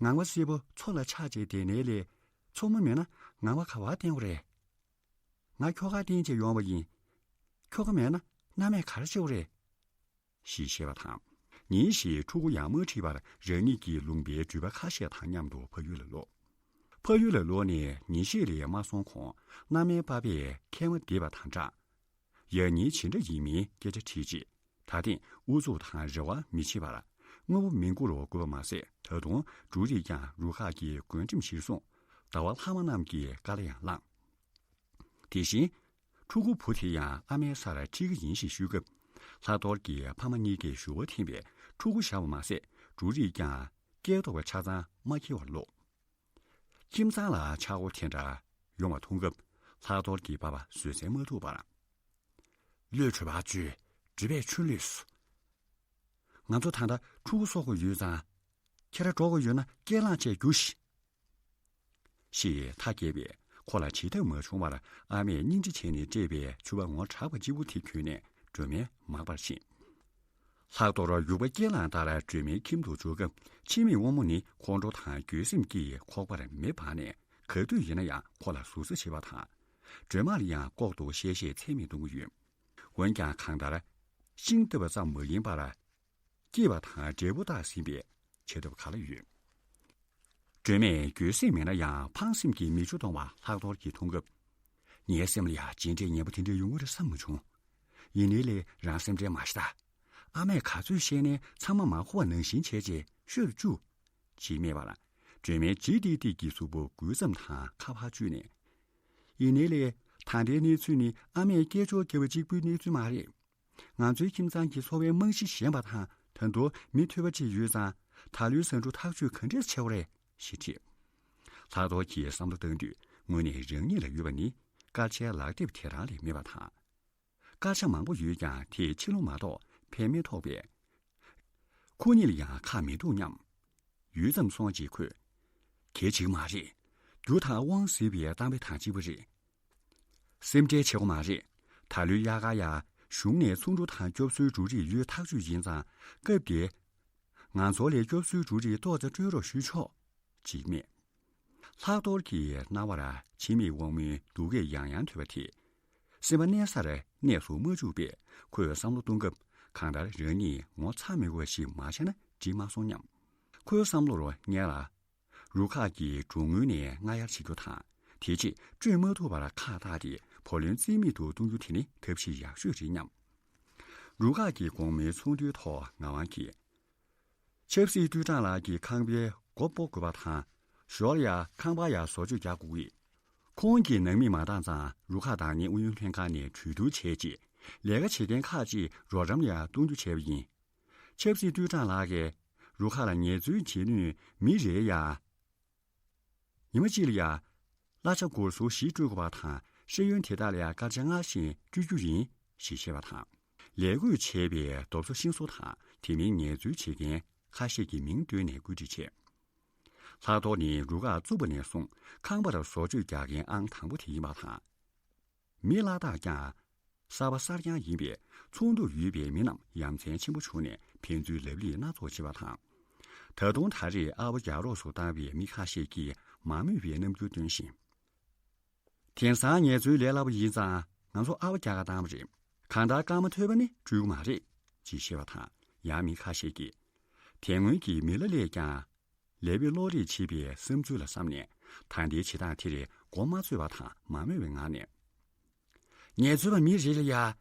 ངང་པ་སེར་པོ་མཚོ་ལ་ཆགས་བྱས་བསྡད་ནའི་ལས་མཚོ་མོ་མེད་ན་ངང་པ་ག་པར་བསྟན་དགོས་རེད། ང་ཁྱོ་ག་བསྟན་བྱས་ཡོང་བ་ཡིན། ཁྱོ་ག་མེད་ན་མནའ་མས་ག་རེ་བྱེད་དགོས་རེད། ཞེས་བཤད་པ་དང་། ཉིན་ཞིག་ཕྲུ་གུ་ཡང་མ་ཁྲིད་པར་རང་ཉིད་ཀྱི་ལུང་པའི་འགྲུལ་པ་ཁ་ཤས་དང་མཉམ་དུ་ཕ་ཡུལ་ལ་ལོག་ཕ་ཡུལ་ལ་ལོག་ནས་ཉིན་ཤས་ལས་མ་སོང་གོང་མནའ་མའི་པ་ཕས་མཁལ་མ་བརྡིབས་པ་དང་སྦྲགས། ཡང་ཉིན་ཇི་འདྲ་ཡིན་མིན་སྐད་ཆ་དྲིས་རྗེས་ད་ཐེངས་ཨུ་ཚུགས་དང་རེ་བ་མི་བྱེད་པར་དངོས་པོ་མི་མགོ་རུ་བསྐུར་བ་མ་ཟད་ད་དུང་འབྲུ་རིགས་ཀྱང་རུ་ཁག་གི་བགོ་འགྲེམས་གཞིར་བཟུང་ཟླ་བ་ལྷག་མ་རྣམས་ཀྱི་བཀའ་ལ་ཡང་བླངས། དེ་བཞིན། ཕྲུ་གུ་བུ་དེ་ཡང་ཨ་མའི་སར་ཁྲིད་ཀྱི་ཡིན་ཞེས་ཞུས་སྐབས། ལྷག་རྡོར་གྱི་ཕ་མ་གཉིས་ཀས་ཞུ་བ་འཐེན་པའི་ཕྲུ་གུ་བཞག་པ་མ་ཟད་འབྲུ་རིགས་ཀྱང་སྐྱེས་ཐོག་པ་ཆ་ཚང་མ་འཁྱེར་བར་ལོག་ཁྱིམ་ཚང་ལ་ཆག་སྒོ་དེ་འདྲ་ཡོང་བ་མཐོང་སྐབས་ལྷག་རྡོར་གྱི་པ་ཕ་བཟོད་བསྲན་མ་ཐུབ་པར། བློས་གྲོས་པ་བཅོས། འགྲུལ་པས་ཆུ་བླུད་སོང་། ང་ཚོ་ད་ལྟ་ཕྲུ་གུ་གསོ་དགོས་ཡོད་ཙང་། ཁྱེད་རང་འགྲོ་དགོས་ཡོད་ན་སྐད་ལངས་བྱས་རྒྱུགས་ཤིག་ཞེས་ཐག་བཅད་པས་ཁོ་ལ་བྱེད་ཐབས་མ་བྱུང་བར་ཨ་མས་སྙིང་རྗེ་བྱས་ནས་སྤྲད་པའི་ཕྱུ་པ་ངོ་དྲག་པ་གཅིག་པུ་དེ་གྱོན་ནས་སྒྲོལ་མའི་མག་པར་ཕྱིན། ལྷག་རྡོར་ཡུག་པ་སྐེ་ལངས་ལྟར་སྒྲོལ་མའི་ཁྱིམ་དུ་འབྱོར་སྐབས་འཆི་མེད་དབང་མོ་ནི་ཁོང་ཁྲོ་དང་འགྱོད་སེམས་ཀྱིས་ཁོག་པར་མེ་སྦར་ནས་ག་དུས་ཡིན་ན་ཡང་ཁོ་ལ་ཟུར་ཟ་བྱེད་པ་དང་། སྒྲོལ་མ་ལ་ཡང་ལྐོག་ཏུ་གཤེ་གཤེ་ཚད་མེད་གཏོང་གི་ཡོད། འོན་ཀྱང་གང་ལྟར་ཤིང་བརྡབས་པ་ཙམ་མ་ཡིན་པར། སྐྱེས་པ་དང་འབྲས་བུ་དག་ཟིན་པའི་བྱ་ཐབས་ག་ལ་ཡོད། སྒྲོལ་མས་འགྱོད་སེམས་མེད་ན་ཡང་ཕངས་སེམས་ཀྱིས་མིག་ཆུ་གཏོང་བ་ལྷག་རྡོར་གྱིས་མཐོང་སྐབས། ངའི་སེམས་ལ་ཡང་ཇི་འདྲའི་ངན་པ་དེ་འདྲ་ཡོང་གི་རེད་བསམ་མ་བྱུང་། ཡིན་ནའི་ལས་རང་སེམས་ཁྲལ་མ་བྱེད་ད། ཨ་མས་ག་ཚོད་བཤད་ནའི་ཚང་མ་མ་གོ་བ་ནང་བཞིན་བྱས་རྗེས་ཤོད་དུ་བཅུག་ཅེས་སྨྲས་པར། སྒྲོལ་མས་ལྗིད་ཏིག་ཏིག་གི་གཟུགས་པོ་འགུལ་མཚམས་དང་ཁ་ཕར་གཅུས་ནས། ཡིན་ནའི་ལས་ད་ལྟའི་གནས་ཚུལ་ནི་ཨ་མས་སྐད་ཅོར་བརྒྱབ་པ་གཅིག་པུའི་གནས་ཚུལ་མ་རེད། ང་ཚོའི་ཁྱིམ་ཚང་གི་འཚོ་བའི་རྨང་གཞི་ཞན་པ་དང་ད་དུང་མི་ཐོས་པ་ཅིག་ཡོད་ཙང་ད་ལོའི་ཟ་འབྲུ་ཐག་གཅོད་ག་འདྲས་བྱེད་དགོས་རེད་ཞེས་དྲིས། ལྷག་རྡོར་གྱིས་བསམ་བློ་བཏང་དུས་དངོས་གནས་རང་ཉིད་ལ་ཡོད་པ་ནི་སྐར་ཆའི་ལག་དེབ་དེ་རང་ལས་མེད་པ་དང་། སྐར་ཆ་མང་པོ་ཡོད་ཀྱང་དེས་ཕྱི་ལོགས་མ་གཏོགས་ཕན་མི་ཐོགས་པས། ཁོ་གཉིས་ལ་ཡང་ཁག་མི་འདུག་སྙམ། ཡུད་ཙམ་སོང་རྗེས་ཁོས། གལ་ཆེ་གི་མ་རེད། རྒྱུ་དང་དབང་ཟེར་བའི་གཏམ་དཔེ་དང་གཅིག་པ་རེད། སེམས་ཁྲལ་བྱེད་དགོས་མ་རེད། ད་ལོའི་དབྱར་ཁ་ཡ་གཞུང་ནས་ཚོང་འབྲུ་དང་སྐྱོབ་གསོའི་འབྲུ་རིགས་ཡོད་ཐག་ཆོད་ཡིན་ཙང་སྐབས་དེ། ང་ཚོ་ལས་སྐྱོབ་གསོའི་འབྲུ་རིགས་ཏོག་ཙམ་སྤྲོད་རོགས་ཞུས་ཆོག་ཅེས་སྨྲས། ལྷག་རྡོར་གྱི་རྣ་བར་འཆི་མེད་དབང་མོའི་སྡུག་སྐད་ཡང་ཡང་ཐོས་པ་དེས། སེམས་པ་གནས་སར་གནས་སུ་མ་བཅུག་པས་ཁོས་བསམ་བློ་གཏོང་སྐབས་གང་ལྟར་རང་ཉིད་ངོ་ཚ་མི་དགོས་པ་ཞིག་མ་བྱས་ན་འགྲིག་མ་སོང་སྙམ། ཁོའི་བསམ་བློར་སྔོན་ལ། རུ་ཁག་གིས་གྲོང་ངུ་ནས་རྔ་གཡར་བྱེད་རྒྱུ་དང་། དེ་རྗེས་སྤྲོད་མ་ཐུབ་པར་ཁག་བཏགས་ཏེ་བུ་ལོན་རྩིས་མེད་དུ་གཏོང་རྒྱུ་དེ་ནི་ཐབས་ཤེས་ཡག་ཤོས་རེད་སྙམ། རུ་ཁག་གི་གོང་མའི་ཚོགས་འདུའི་ཐོག་ངག་དབང་གིས། ཆབ་སྲིད་ཏུའུ་ཀྲང་ལགས་ཀྱིས་ཁང་པའི་སྒོ་སྤོ་དགོས་པ་དང་། ཞོར་ལ་ཡང་ཁང་པར་ཡང་བཟོ་བཅོས་རྒྱག་དགོས་ཀྱི་ཡོད། ཁོང་གིས་ནང་མི་མ་བཏང་ཙང་རུ་ཁག་བདག་གཉེར་ཨུ་ཡོན་ལྷན་ཁང་ནས་གྲོས་བསྡུར་བྱས་རྗེས། ལས་ཀ་བྱེད་མཁན་ཁག་ཅིག་རོགས་རམ་ལ་ཡང་གཏོང་རྒྱུ་བྱས་པ་ཡིན། ཆབ་སྲིད་ཏུའུ་ཀྲང་ལགས་ཀྱིས་རུ་ཁག་ལ་ངལ་རྩོལ་བྱེད་ནུས་མི་རེ་ཡང་། ཉི་མ་གཅིག་ལ་ཡང་གླ་ཆ་སྒོར་ཟུར་བཞི་སྤྲོད་དགོས་པ་དང་། ཤེས་ཡོན་དེ་དག་ལ་ཡང་སྐར་ཆ་ལྔ་བཞིན་སྤྲོད་རྒྱུ་ཡིན་ཞེས་བཤད་པ་དང་། ལས་བགོས་བྱས་པའི་རྡོབ་གསོག་ཤིང་བཟོ་དང་དེ་མིན་ངལ་རྩོལ་བྱེད་མཁན་ཁ་ཤས་ཀྱི་མིང་བཏོན་ནས་བཀོད་སྒྲིག་བྱས། ལྷག་ཐོག་ནི་རུ་ཁག་བཙུགས་པ་ནས་བཟུང་ཁང་པར་བཟོ་བཅོས་རྒྱག་མཁན་ཨང་དང་པོ་དེ་ཡིན་པ་དང་། མི་བླ་དྭགས་ཀྱང་གསར་པ་གསར་རྐྱང་ཡིན་པས། ཚོགས་འདུར་ཡོད་པའི་མི་རྣམས་ཡ་མཚན་ཆེན་པོ་བྱུང་ནས་ཕན་ཚུན་ལབ་གླེང་སྣ་ཚོགས་བྱེད་པ་དང་། ད་དུང་ད་རེས་ཨ་ཕོ་རྒྱག་རོགས་སུ་བཏང་བའི་མི་ཁ་ཤས་ཀྱིས་མ་མོས་པའི་རྣམ་འགྱུར་སྟོན་བཞིན། དེང་སང་ངལ་རྩོལ་ལས་སླ་པོ་ཡིན་ཙང་ང་ཚོ་ཨ་ཕོ་རྒྱག་ག་བཏང་བ་རེད། གང་ལྟར་སྐར་མ་ཐོན་པ་ནི་འགྲུལ་གི་མ་རེད་ཅེས་བཤད་པ་དང་། ཡང་མི་ཁ་ཤས་ཀྱིས། དེ་སྔོན་གྱི་མི་ལ་ལས་ཀྱང་ལས་བེད་སློག་རེས་བྱེད་པའི་བསམ་ཚུལ་ལ་བསམ་ནས། ད་ལྟའི་བྱེད་སྟངས་དེ་རེད་མགོ་མ་ཚོས་པ་དང་མ་མོས་པའི་ངང་ནས། ངལ་རྩོལ་བ་མི་རེ་ལ་ཡ་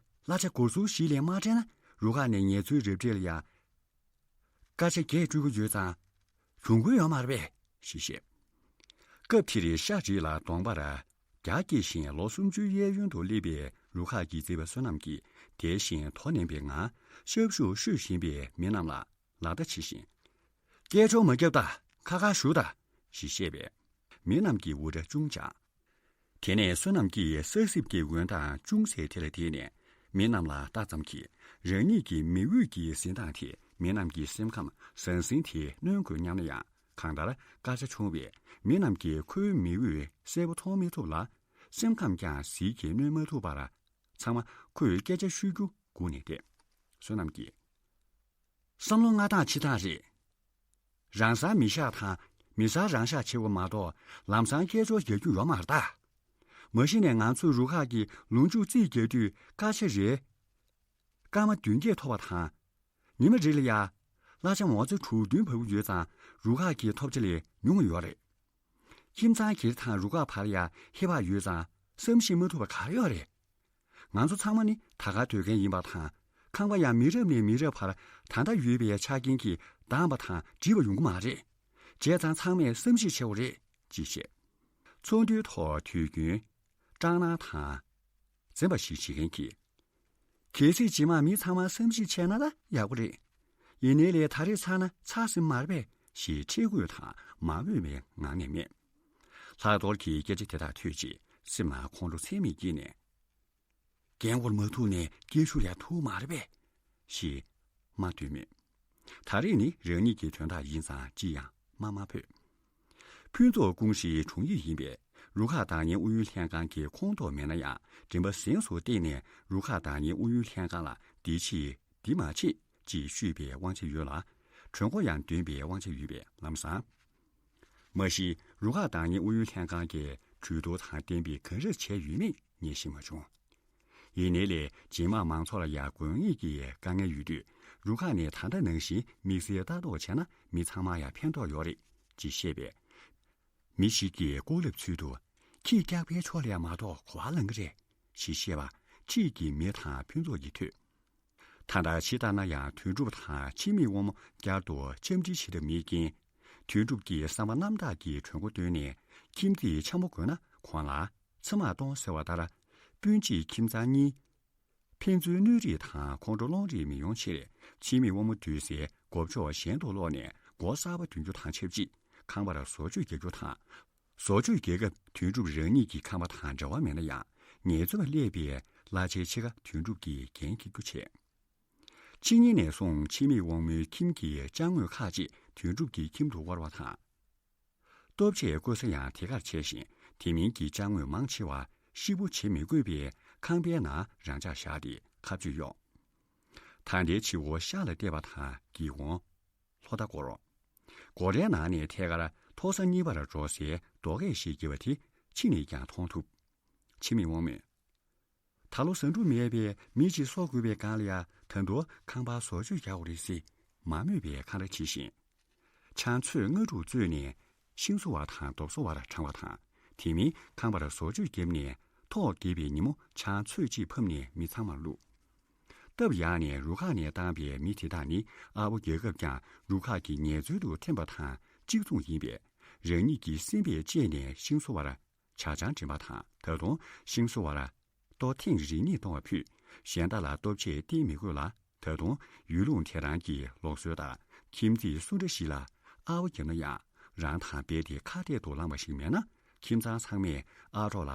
གླ་ཆ་སྒོར་ཟུར་བཞི་ལས་མ་སྤྲད་ན་རུ་ཁག་ནས་ངལ་རྩོལ་རབ་སྤྲད་ལ་ཡ་སྐར་ཆ་བརྒྱད་སྤྲོད་ཀྱི་ཡོད་ཙང་གྱོང་གུན་ཡོད་མ་རེད་པས་ཞེས་བཤད། སྐབས་དེར་ཤ་རིགས་ལ་གདོང་པར་རྒྱ་སྐྱེད་བཞིན་ལོ་སུམ་ཅུའི་གཡས་གཡོན་དུ་སླེབས་པའི་རུ་ཁག་གི་རྩིས་པ་བསོད་ནམས་ཀྱིས་དེ་བཞིན་དོ་ནན་པའི་ངང་ཤབ་ཤུབ་བཤུ་བཞིན་པའི་མི་རྣམས་ལ་ལག་བརྡ་བྱེད་བཞིན། སྐད་ཅོར་མ་རྒྱབ་དང་ཁ་ཁ་བཞུགས་དང་ཞེས་བཤད་པས། མི་རྣམས་ཀྱིས་འུར་སྒྲ་ཅུང་བརྒྱབ། དེ་ནས་བསོད་ནམས་ཀྱིས་ས་སྲིབ་ཀྱི་འོད་མདངས་ཅུང་ཟད་དེ་ལ་བལྟས་ནས་མི་རྣམས་ལ་ལྟ་ཙམ་གྱིས། རང་ཉིད་ཀྱི་མིག་འོད་ཀྱི་གཟི་མདངས་དེས་མི་རྣམས་ཀྱི་སེམས་ཁམས་ཟང་ཟིང་དེ་གནོན་དགོས་སྙམ་ན་ཡང་། གང་ལྟར་སྐར་ཆ་ཆུང་བས་མི་རྣམས་ཀྱིས་ཁོའི་མིག་འོད་གསལ་པོ་མཐོང་མི་ཐུབ་ལ། སེམས་ཁམས་ཀྱང་ཟིལ་གྱིས་གནོན་མ་ཐུབ་པར། ཚང་མ་ཁོས་སྐད་ཆ་ཤོད་རྒྱུ་སྒུག་ནས་བསྡད། བསོད་ནམས་ཀྱིས། བསམ་བློ་སྔ་ཐག་ཕྱི་ཐག་རེད། རང་སར་མི་བཞག་དང་མི་སར་རང་བཞག་བྱེད་དགོས་མ་གཏོགས་ལམ་སང་སྐད་ཅོར་རྒྱག་རྒྱུ་ཡོད་མ་རེད་ད། མ་གཞི་ནས་ང་ཚོའི་རུ་ཁག་གི་ལུང་ཕྱུགས་རྩིས་རྒྱག་དུས་སྐར་ཆ་རེ་སྐར་མ་བདུན་བརྒྱད་ཐོབ་པ་དང་། ཉི་མ་རེ་ལ་ཡ་གླ་ཆ་ངོ་ཚ་དྲུག་བདུན་བབས་ཀྱི་ཡོད་ཙང་རུ་ཁག་གི་ཐོབ་ཆ་ལས་ཉུང་བ་ཡོད་རེད། ཁྱིམ་ཚང་སྒེར་དང་རུ་ཁག་བར་ཡ་ཧེ་བག་ཡོད་ཙང་བསམ་ཤེས་མ་ཐུབ་པ་ག་རེ་ཡོད་རེད། ང་ཚོ་ཚང་མ་ནི་ད་ག་སྡོད་མཁན་ཡིན་པ་དང་། ཁང་པ་ཡང་མི་རབས་ནས་མི་རབས་བར་ད་ལྟ་ཡོད་པའི་ཆ་རྐྱེན་གྱིས་འདང་བ་དང་འགྲིག་པ་ཡོང་གི་མ་རེད། བྱས་ཙང་ཚང་མས་བསམ་གཞིག་བྱེད་དགོས་རེད་ཅེས་བཤད། ཚོགས་འདུའི་ཐོག་དུས་རྒྱུན་སྐྲག་སྣང་དང་འཛེམ་པ་ཞིག་བྱེད་མཁན་གྱིས། གལ་སྲིད་རྗེས་མ་མི་ཚང་མ་བསམ་གཞིག་བྱས་ན་ད་ཡག་པོ་རེད། ཡིན་ནའི་ལས་ད་རེས་ཚར་ན་ཚར་ཟིན་མ་རེད་པས་ཞེས་ཁྲེལ་དགོད་དང་མ་འོས་པའི་ངང་ནས་སྨྲས། ལྷག་རྡོར་གྱིས་སྐད་ཆ་དེ་དག་ཐོས་རྗེས་སེམས་ལ་ཁོང་ཁྲོ་ཚད་མེད་སྐྱེས་ནས། རྒན་འཁོར་མ་ཐུག་ནས་སྐད་ཤུགས་ཡང་ཐུག་མ་རེད་པས་ཞེས་སྨྲ་འདོད་མོད། ད་རེས་ནི་རང་ཉིད་ཀྱི་དོན་དག་ཡིན་ཙང་ཅི་ཡང་སྨྲ་མ་ཕོད། ཕུན་ཚོགས་ཀུང་སིའི་དྲུང་ཡིག་ཡིན་པས་རུ་ཁག་བདག་གཉེར་ཨུ་ཡོན་ལྷན་ཁང་གི་ཁོངས་གཏོགས་མེད་ན་ཡང་། མགྲིན་པ་གཟེངས་སུ་བཏེགས་ནས་རུ་ཁག་བདག་གཉེར་ཨུ་ཡོན་ལྷན་ཁང་ལ་འདི་བྱེད་འདི་མ་བྱེད་ཅེས་ཞུས་པའི་དབང་ཆ་ཡོད་ལ། གྲོས་འགོ་ཡང་འདོན་པའི་དབང་ཆ་ཡོད་པས་ལམ་སང་། མ་གཞི་རུ་ཁག་བདག་གཉེར་ཨུ་ཡོན་ལྷན་ཁང་གིས་གྲོས་བསྡུར་དང་གཏན་འབེབས་ག་རེ་བྱས་ཡོད་མེད་ངས་ཤེས་མ་བྱུང་། ཡིན་ནའི་ལས་རྗེས་མ་མང་ཚོགས་ལ་ཡང་དགོས་ངེས་ཀྱི་དཀའ་ངལ་ཡོད་དུས། རུ་ཁག་ནས་ད་ལྟ་ནང་བཞིན་དམིགས་བསལ་ལྟ་རྟོག་བྱས་ན་མི་ཚང་མར་ཡང་ཕན་ཐོགས་ཡོད་རེད་ཅེས་བཤད་པས། མི་ཞིག་གིས་ལྐོག་ལབ་ཚུལ་དུ། ཁྱི་སྐྱག་པའི་ཕྱོགས་ལ་ཡང་མ་གཏོགས་གོ་བ་ལེན་གྱི་རེད་ཞེས་བཤད་པ། འཁྲིས་ཀྱི་མི་དང་ཕུན་ཚོགས་ཀྱིས་ཐོས། ད་ལྟ་ཕྱི་ལྟར་ན་ཡང་དོན་གྲུབ་དང་འཆི་མེད་དབང་མོ་བསྐྱར་དུ་འཆམ་མཐུན་བྱེད་ཐབས་མེད་རྐྱེན། དོན་གྲུབ་ཀྱིས་བསམ་པ་རྣམ་དག་གིས་གྲོས་འགོ་བཏོན་ནས། ཁྱིམ་མཚེས་འཆམ་པོ་དགོས་ན་ཁོང་ལ་ཚེར་མ་གཏོང་ཟེར་བ་ལྟར། སྤུན་མཆེད་ཁྱིམ་ཚང་གཉིས་ཕན་ཚུན་གནོད་རེས་དང་ཁོང་ཁྲོ་སློང་རེས་མི་ཡོང་ཕྱིར། འཆི་མེད་དབང་མོ་སྡོད་སའི་སྒོ་ཕྱོགས་གཞན་དུ་སློག་ནས་སྒོ་གསར་པ་འདོན་རྒྱུ་དང་ཆབས་ཅིག་ཁང་པར་བཟོ་བཅོས་རྒྱག་རྒྱུ་དང་། བཟོ་བཅོས་རྒྱག་སྐབས་དོན་གྲུབ་རང་ཉིད་ཀྱི་ཁང་པ་དང་འབྲེལ་བ་མེད་ན་ཡང་། ངལ་རྩོལ་བ་སླེབས་པའི་གླ་ཆའི་ཕྱེད་ཀ་དོན་གྲུབ་ཀྱིས་འགན་འཁྱེར་རྒྱུ་བྱས། ཕྱི་ཉིན་ནས་བཟུང་འཆི་མེད་དབང་མོའི་ཁྱིམ་གྱི་ཅ་དངོས་ཁག་ཅིག་དོན་གྲུབ་ཀྱི་ཁྱིམ་དུ་དབོར་བ་དང་། ལྟོ་ཆས་བསྐོལ་ས་ཡང་དེ་གར་བྱས་ཤིང་། དེ་མིན་གྱི་ཅ་དངོས་མང་ཆེ་བ་ཧྲིལ་པོ་བྱེད་མི་དགོས་པའི་ཁང་པའི་ནང་རང་འཇགས་བཞག་སྟེ་ཁ་གཅོད་གཡོགས། ད་ལྟའི་བྱེད་སྒོ་ཤག་ལ་བལྟས་པ་དང་སྒེའུ་ཁུང་ལྷོ་ད་སྐོར། སྒོ་རའི་ནང་ནས་ཐད་ཀར་མཐོ་ས་གཉིས་པར་འགྲོ་སའི་རྡོ་སྐས་ཤིག་བརྒལ་བ་དེ་ཕྱི་ནས་ཀྱང་མཐོང་ཐུབ། འཆི་མེད་དབང་མོས། ད་ལོ་ཟ་འབྲུ་མེད་པས་མི་གཅིག་གསོ་དགོས་པའི་སྒང་ལ་ཡང་ད་དུང་ཁང་པ་བཟོ་བཅོས་རྒྱག་དགོས་རེད་ཟེར་མ་མོས་པའི་འཁང་ར་བྱེད་བཞིན། ཆང་མཆོད་ལྔ་དྲུག་བཙོས་ནས་ཤིང་བཟོ་བ་དང་རྡོ་བཟོ་བར་དྲངས་པ་དང་། དེ་མིན་ཁང་པར་བཟོ་བཅོས་བརྒྱབ་ནས་ཐོག་བརྒྱབ་པའི་ཉིན་མོ་ཆང་མཆོད་ཅིག་ཕབ་ནས་མི་ཚང་མར་བླུགས། སྟབས་ཡག་ནས་རུ་ཁག་ནས་བཏང་བའི་མི་དེ་དག་ནི་ཨ་བོ་རྒྱལ་ཁབ་ཀྱང་རུ་ཁག་གི་ངལ་རྩོལ་དུ་འཐེན་པ་དང་གཅིག་མཚུངས་ཡིན་པས། རང་ཉིད་ཀྱི་སེམས་པས་དཔྱད་ནས་ཤིང་བཟོ་བར་ཇ་ཆང་འདྲེན་པ་དང་། ད་དུང་ཤིང་བཟོ་བར་ལྟོ་ཐེངས་རེ་གཉིས་གཏོང་བ་ཕུད་གཞན་དག་ལ་ལྟོ་ཆས་སྟེར་མི་དགོས་ལ། ད་དུང་ཡུལ་ལུང་དེ་རང་གི་ལུགས་སྲོལ་ལྟར་ཁྱིམ་མཚེས་སུ་འདྲ་ཞིག་ལ་ཨ་བོ་བརྒྱབ་ན་ཡང་། རང་དང་རྦད་དེ་ཁ་གཏད་དུ་ལངས་པ་ཞིག་མེད་ན། ཁྱིམ་ཚང་ཚང་མས་ཨ་གྲོགས་ལ་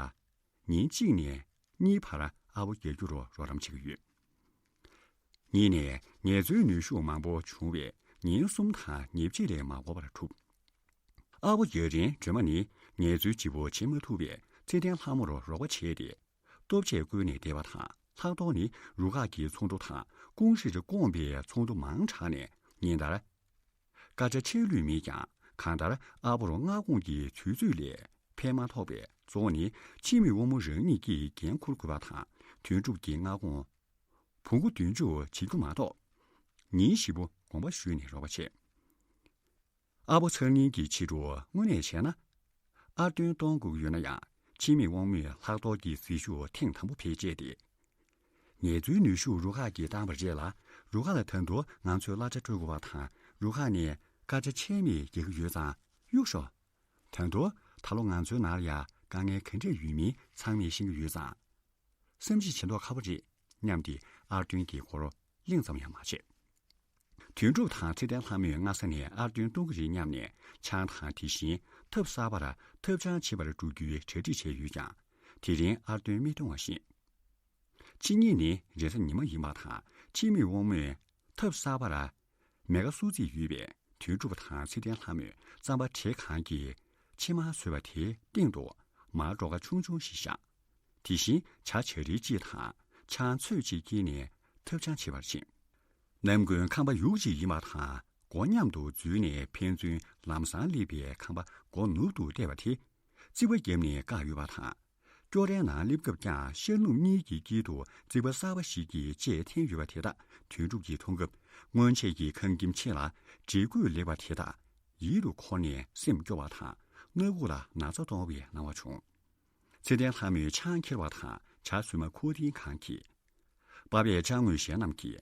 ཉིན་གཅིག་ནས་གཉིས་བར་ཨ་བོ་རྒྱག་རྒྱུར་རོགས་རམ་བྱེད་ཀྱི་ཡོད། གཉིས་ནས་ངལ་རྩོལ་ནུས་ཤུགས་མང་པོ་བྱུང་བས་ཉིན་གསུམ་དང་ཉིན་གཅིག་ལས་མ་འགོར་བར་གྲུབ། ཨ་བོ་རྒྱག་རིང་སྒྲོལ་མ་ནི་ངལ་རྩོལ་ལྗིད་པོ་བྱེད་མ་ཐུབ་པས་ཚེ་བརྟན་ལྷ་མོར་རོགས་པ་བྱས་ཏེ། ལྟོ་ཆས་བསྐོལ་ནས་བསྡད་པ་དང་། ལྷག་ཏོག་ནི་རུ་ཁག་གི་ཚོང་འགྲོ་དང་ཀུང་ཧྲེ་བསྐོངས་པའི་ཚོགས་འདུ་མང་དྲགས་ནས་ཉིན་ལྟར་སྐར་ཆ་ཕྱེད་ལུས་མེད་ཀྱང་། གང་ལྟར་ཨ་བོར་མངའ་ཁོངས་ཀྱི་དུས་ཚོད་ལས་ཕན་མ་ཐོགས་པས། གཙོ་བོ་ནི་འཆི་མེད་དབང་མོ་རང་ཉིད་ཀྱིས་འགན་འཁུར་དགོས་པ་དང་། དོན་གྲུབ་ཀྱི་མངའ་ཁོངས་བུ་མོ་བདུན་ཅུ་བྱེད་རྒྱུ་མ་གཏོགས། ཉིན་བཞི་པོ་དགོངས་པ་ཞུས་ནས་རོགས་པ་བྱས། ཨ་བོ་ཚར་ཉིན་གྱི་ཕྱི་དྲོ་དངོས་གནས་བྱས་ན། ཨར་སྟོན་གཏོང་དགོས་ཀྱི་ཡོད་ན་ཡང་། འཆི་མེད་དབང་མོས་ལྷག་ཏོག་གི་ཟིལ་ཤུགས་ཐེངས་དང་པོ་བེད་སྤྱད་དེ། ངལ་རྩོལ་ནུས་ཤུགས་རུ་ཁག་གིས་བཏང་བ་རེད་ལ། རུ་ཁག་ལ་ད་དུང་ང་ཚོས་གླ་ཆ་སྤྲོད་དགོས་པ་དང་། རུ་ཁག་ནས་སྐར་ཆ་ཆད་མེད་རྒྱག་གི་ཡོད་ཙང་གཡུག་ཤོག། ད་དུང་ད་ལོ་ང་ཚོའི་ནང་ལ་ཡ་དཀའ་ངལ་ག་འདྲས་ཡོད་མིན་ཚང་མས་ཤེས་ཀྱི་ཡོད་ཙང་། བསམ་གཞིག་བྱེད་མདོག་ཁ་པོ་རེད་སྙམ་སྟེ་ཨར་སྟོན་གྱི་སྐོར་གླེང་ཙམ་ཡང་མ་བྱས། དོན་གྲུབ་དང་ཚེ་བརྟན་ལྷ་མོས་སྔ་ས་ནས་ཨར་སྟོན་གཏོང་གི་རེད་སྙམ་ནས་ཆང་དང་། དེ་བཞིན་ཐབ་གསར་པར་ཐབ་ཆང་མཆོད་པར་འགྲོ་རྒྱུའི་གྲ་སྒྲིག་བྱས་ཡོད་ཀྱང་། དེ་རིང་ཨར་སྟོན་མི་གཏོང་བ་བཞིན། གཅིག་ཉིན་ནི་རེས་གཟའ་ཉི་མ་ཡིན་པ་དང་། འཆི་མེད་དབང་མོས་ཐབ་གསར་པར་མེ་ཁ་བསུ་རྩིས་ཡོད་པས། དོན་གྲུབ་དང་ཚེ་བརྟན་ལྷ་མོས་རྩམ་པ་བྲེ་གང་གི་ཕྱེ་མར་བཟོས་པ་དེའི་སྟེང་དུ་མར་གྲོ་ཁ་ཆུང་ཆུང་ཞིག་བཞག། དེ་བཞིན་ཇ་བྱ་རིལ་གཅིག་དང་ཆང་ཚོད་གཅིག་བསྐྱལ་ནས་ཐབ་ཆང་མཆོད་པར་ཕྱིན། ནམ་རྒྱུན་ཁང་པ་ཡུག་གཅིག་ཡིན་པ་དང་། སྒོ་མཉམ་དུ་འཛུལ་ནས་ཕན་ཚུན་ལམ་སང་སླེབས་པའི་ཁང་པ་སྒོ་ནུབ་ཏུ་བལྟས་པ་དེ་རྩིག་པ་བརྒྱབ་ནས་བཀག་ཡོད་པ་དང་། སྐྱོ་རའི་ནང་སླེབས་སྐབས་ཀྱང་ཤར་ནུབ་གཉིས་ཀྱི་དཀྱིལ་དུ་རྩིག་པ་གསར་པ་ཞིག་གིས་བཅད་འཐེན་ཡོད་པ་དེ་དག་དོན་གྲུབ་ཀྱིས་མཐོང་སྐབས། སྔོན་ཆད་ཀྱི་ཁང་ཁྱིམ་ཕྱེད་ལ་འདྲེ་རྒོད་ལེགས་པ་དེ་དག་ཡིད་དུ་འཁོར་ནས་སེམས་སྐྱོ་བ་དང་། སྣ་ཁུག་ལ་ན་ཚ་གཏོང་བའི་སྣང་བ་བྱུང་། ཚེ་བརྟན་ལྷ་མོས་ཆང་ཁྱེར་བ་དང་ཇ་བཟུང་མ་ཁུ་ཏིང་གང་ཁྱེར། པ་ཕས་ཅ་དངོས་གཞན་རྣམས་ཀྱིས།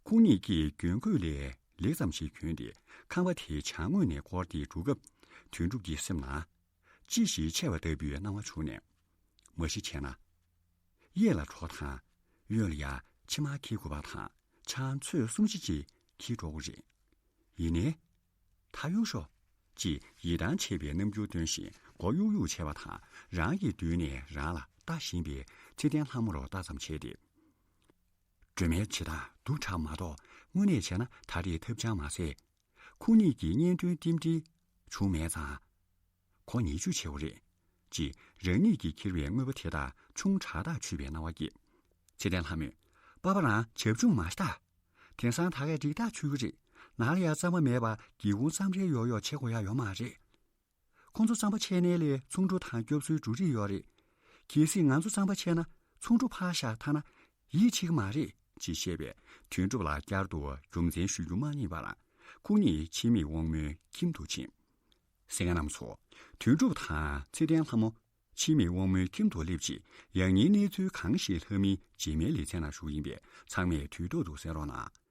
ཁོང་ཉིད་ཀྱིས་གྱོན་གོས་ལས་ལེགས་ཙམ་ཞིག་གྱོན་ཏེ་ཁང་པ་དེའི་བྱང་ངོས་ནས་བསྐོར་ཏེ་འགྲོ་སྐབས། དོན་གྲུབ་ཀྱི་སེམས་ནང་ཅི་ཞིག་འཆད་པ་ལྟ་བུའི་སྣང་བ་བྱུང་ནས། མ་གཞི་བྱས་ན། གཡས་ལ་གྲོགས་དང་། གཡོན་ལ་ཡ་ཕྱེ་མར་འཁྱེར་དགོས་པ་དང་། ཆང་ཚོད་སུམ་ཅུ་ཅིག་འཁྱེར་འགྲོ་དགོས་རེད། ཡིན་ནའི། ད་གཡུག་ཤོག་ཅེས་ཡིད་ཐང་ཆད་པའི་རྣམ་འགྱུར་སྟོན་བཞིན་མགོ་གཡུག་གཡུག་བྱས་པ་དང་། རང་གི་མདུན་ནས་རང་ལ་ལྟ་བཞིན་པའི་ཚེ་བརྟན་ལྷ་མོར་ལྟ་ཙམ་བྱས་ཏེ། སྒྲོལ་མའི་བྱེད་སྟངས་སྡུག་དྲགས་མ་གཏོགས། དངོས་གནས་བྱས་ན་ད་རེས་ཐབ་ཆང་མ་ཟད། ཁོང་ཉིད་ཀྱི་གཉེན་སྟོན་རྟེན་འབྲེལ་བྱུང་མེད་ཙང་། གོ་ཉེས་ཆུ་ཆེ་བོ་རེད། ཅེས་རང་ཉིད་ཀྱིས་འཁྱེར་བའི་དངོས་པོ་དེ་དག་ཆུང་དྲགས་ཐག་ཆོད་པའི་སྣང་བ་སྐྱེས། ཚེ་བརྟན་ལྷ་མོས། པ་ཕ་རང་བྱབ་ཆུང་མ་ཤ་སྟག། དེང་སང་ད་གས་འགྲིག་ཐག་ཆོད་ཀྱི་རེད། ནང་ལ་ཡ་རྩམ་པ་མེད་པ་སྒེའུ་ཁུང་ཙམ་རེ་ཡོག་ཡོག་བྱེད་དགོས་ཡ་ཡོད་མ་རེད། ཁོང་ཚོ་རྩམ་པ་ཆད་ནའི་ལས་ཚོང་འགྲོ་དང་སྐྱོབ་གསོའི་འབྲུ་རིགས་ཡོད་རེད། གལ་སྲིད་ང་ཚོ་རྩམ་པ་ཆད་ན་ཚོང་འགྲོ་ཕར་བཞག་ཐ་ན་ཡིད་ཆེས་ཀྱི་མ་རེད་ཅེས་བཤད་པས། དོན་གྲུབ་ལ་བསྐྱར་དུ་རྒྱུ་མཚན་ཞུ་རྒྱུ་མ་རྙེད་པར་ཁོང་གཉིས་འཆི་མེད་དབང་མོའི་ཁྱིམ་དུ་ཕྱིན། གསན་མཁན་རྣམ་ཚོ། དོན་གྲུབ་དང་ཚེ་བརྟན་ལྷ་མོ་འཆི་མེད་དབང་མོའི་ཁྱིམ་དུ་སླེབས་རྗེས་ཡང་སྙིང་གནས་ཚུལ་གང་ཞིག་ལྷག་མིན་རྗེས་མའི་ལེ་ཚན་ནང་ཞུ་གི་ཡིན་པས་ཚང་མས་དུས་ཐོག་ཏུ་གསན་རོགས་གནང་།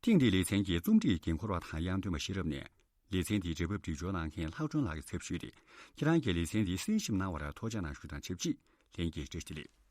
ཐེངས་འདིའི་ལེ་ཚན་གྱི་རྩོམ་སྒྲིག་འགན་འཁུར་བ་དང་དབྱངས་སྟོན་པ་ཤེས་རབ་ནས། ལེ་ཚན་འདིའི་འབྲེལ་ཕབ་སྒྲིག་སྦྱོར་གནང་མཁན་ལྷག་སྒྲོན་ལགས་ཀྱི་ཚབ་ཞུས་ཏེ། ཁྱེད་རང་གིས་ལེ་ཚན་འདི་གསན་ཞིབ་གནང་བར་ཐུགས་རྗེ་གནང་ཞུ་དང་ཆབས་ཅིག་ལྷན་རྒྱས་བཀྲ་ཤིས་བདེ་ལེགས།